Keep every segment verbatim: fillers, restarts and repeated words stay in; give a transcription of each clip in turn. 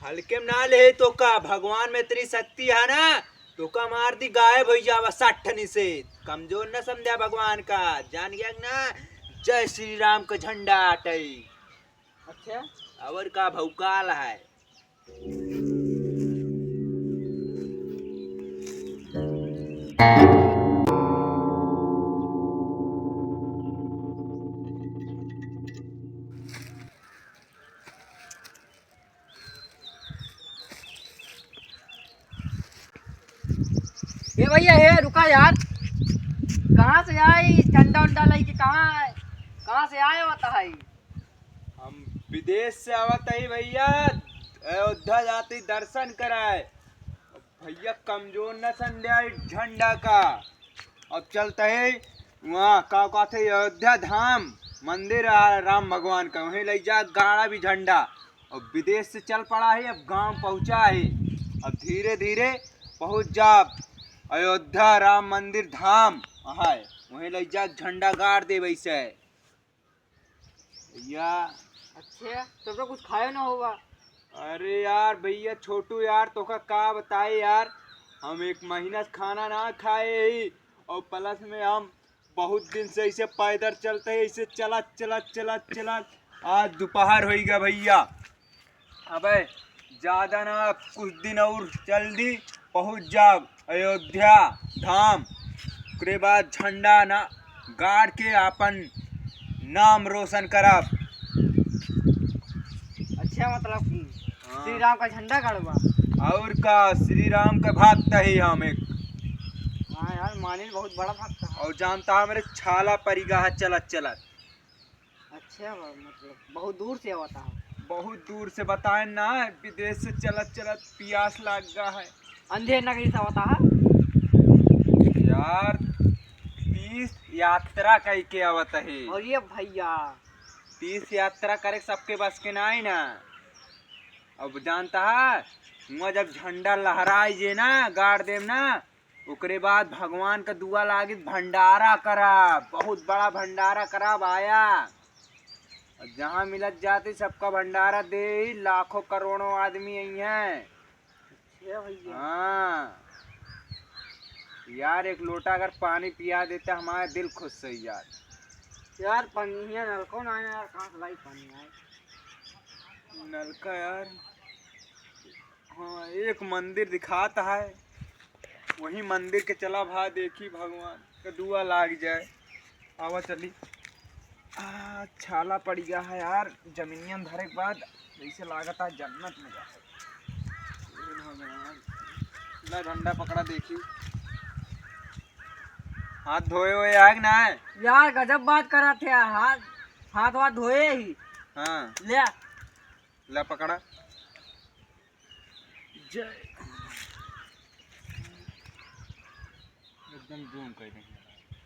हल्के में ना ले तो का, भगवान में इतनी शक्ति है ना, तो का मार दी, गायब हो जावा सट्ठनी से। कमजोर न समझा भगवान का, जान गया कि ना? जय श्री राम का झंडा आटई। अच्छा। और का भौकाल है। ए भैया, हे रुका यार, कहाँ से आई झंडा उंडा लेके? कहाँ है, कहाँ से आए होता है? हम विदेश से आवत ही भैया, अयोध्या जाती दर्शन कराए। भैया कमजोर न संध्या झंडा का। अब चलते ही वहाँ का कहते अयोध्या धाम मंदिर आ राम भगवान का, वहीं ले जा गाड़ा भी झंडा। अब विदेश से चल पड़ा है, अब गांव पहुँचा है। अब धीरे धीरे पहुँच जा अयोध्या राम मंदिर धाम है, वहीं ले जा झंडा गाड़ दे वैसे। भैया। अच्छा, तब तो कुछ खाए ना होगा। अरे यार भैया छोटू यार, तोका का बताए यार, हम एक महीना से खाना ना खाए ही, और प्लस में हम बहुत दिन से ऐसे पैदल चलते हैं, ऐसे चलत चलत चलत चलत आज दोपहर हो गया भैया। अबे ज्यादा ना, कुछ दिन और जल्दी पहुँच जाब अयोध्या धाम। ओकरे बाद झंडा ना गाड़ के आपन नाम रोशन करब। अच्छा, मतलब कि हाँ। श्री राम का झंडा गाड़बा? और का, श्री राम के भक्त ही हम एक। हाँ यार, मानिल बहुत बड़ा भक्त है। और जानता है, मेरे छाला परिगा है चलत चलत। अच्छा बा, मतलब बहुत दूर से आवता है। बहुत दूर से बताए ना, विदेश से चलत चलत पियास लाग गा है। अंधेर नगरी से आवता है। यार, तीर्थ यात्रा कई के आवत है। और ये भैया, तीर्थ यात्रा करे सबके बस के ना है ना। अब जानता है, हुआ जब झंडा लहराए जे ना, गाड़ देम ना, ओकरे बाद भगवान का दुआ लागित भंडारा करा, बहुत बड़ा भंडारा करा आया। और जहाँ मिलत जाती सबका भंडारा दे, लाखों करोड़ों आदमी आई हैं। अच्छा भैया। हाँ यार, एक लोटा अगर पानी पिया देता हमारा दिल खुश हो यार। यार पानी है, नलको ना है यार, कहाँ से लाई पानी आए? नलका यार, हाँ, एक मंदिर दिखात है, वही मंदिर के चला भा, देखी भगवान का दुआ लाग जाए। आवा चली। आ, छाला पड़ गया है यार, जमीनिया में धरे के बाद जैसे लागत है जन्नत में जाए। हे भगवान, ला डंडा पकड़ा देखी। हाथ धोए हुए आग ना है? यार गजब बात करा थे यार, हाथ, हाथ वाथ धोए ही। हाँ। ले। ला पकड़ा। जय। एकदम जूम कर देंगे,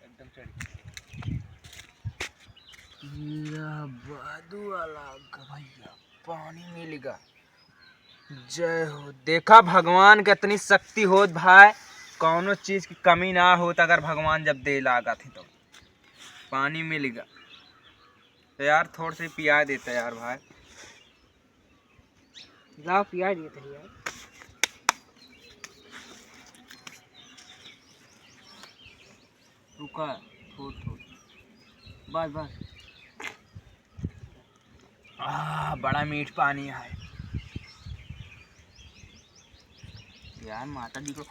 एकदम चढ़। या बादू वाला भैया, पानी मिल गा। जय हो। देखा भगवान के इतनी शक्ति होत भाई, कौनो चीज की कमी ना होत, अगर भगवान जब दे लागत है तो। पानी मिल गा। तो यार थोड़ से पिया देता यार भाई। लाओ, पिया दिए थे यार। रुका, थोड़, थोड़। बस, बस। आह, बड़ा मीठ पानी है। यार, माता जी को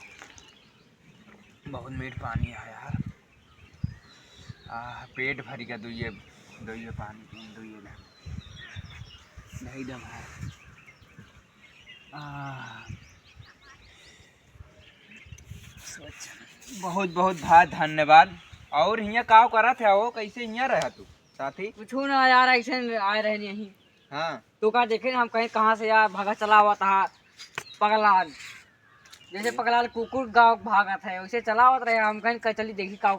बहुत मीठ पानी है यार। आह, पेट भर गया, दुइये, दुइये पानी, दुइये ना। नहीं दम है। आह, बहुत, बहुत भाई धन्यवाद। और हियाँ का करत है हो, कैसे हियाँ रहा तू साथी? कुछो ना यार, ऐसे आए रहनी यहीं। हाँ। तो का देखे ना, हम कहीं कहाँ से यार भागा चला हुआ था पगलान। जैसे पगलान कुकुर गाँव भागत है, वैसे चला हुआ रहे। हम कहीं, कहीं चली देखी का,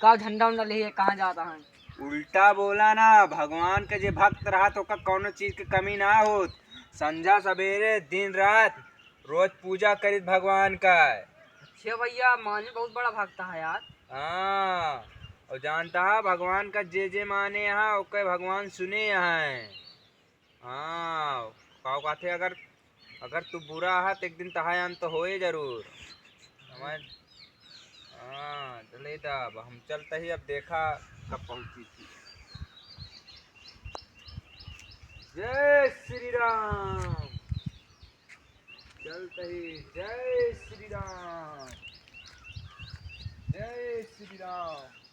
का झंडा उंडा ले कहाँ जाता है। उल्टा बोला ना, भगवान के जे भक्त रहा तो का कौनो चीज के कमी ना होत। संझा सवेरे दिन रात रोज पूजा करित भगवान का। अच्छा भैया, मानी बहुत बड़ा भक्त है यार। हाँ, और जानता है भगवान का जे जे माने यहाँ ओके भगवान सुने यहाँ है। हाँ, का कहते अगर अगर तू बुरा हा तो एक दिन तहाय अंत होए जरूर। समझ? हाँ, चले दा, अब हम चलते ही, अब देखा कब पहुँची थी। जय श्री राम। चलते ही, जय श्री राम, जय श्री राम।